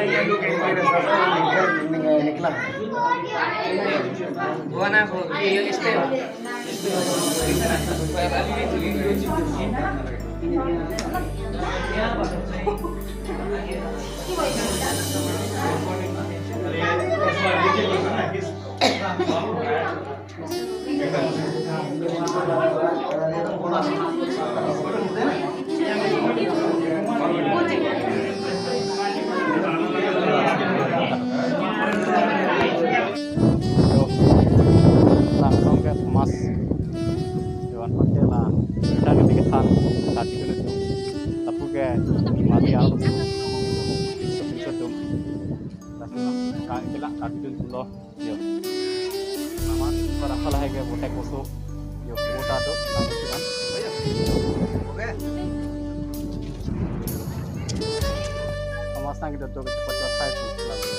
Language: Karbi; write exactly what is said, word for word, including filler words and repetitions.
ये लोग एक मेरे साथ निकल, निकला। वो ना, वो, ये, ये इस पे। Yo, langsung ke Thomas. Yo, anpar ke la, kita ke bikin tan, tadi kena tu. Lapu ke, mati arlo tu. Langsung ke la, tadi tu lo. Yo. Naman, para hal hai ke botek koso. Yo, bota tu, namun sinan. Oke. Thomas nang kita tu, kita cepat cepat hai tu.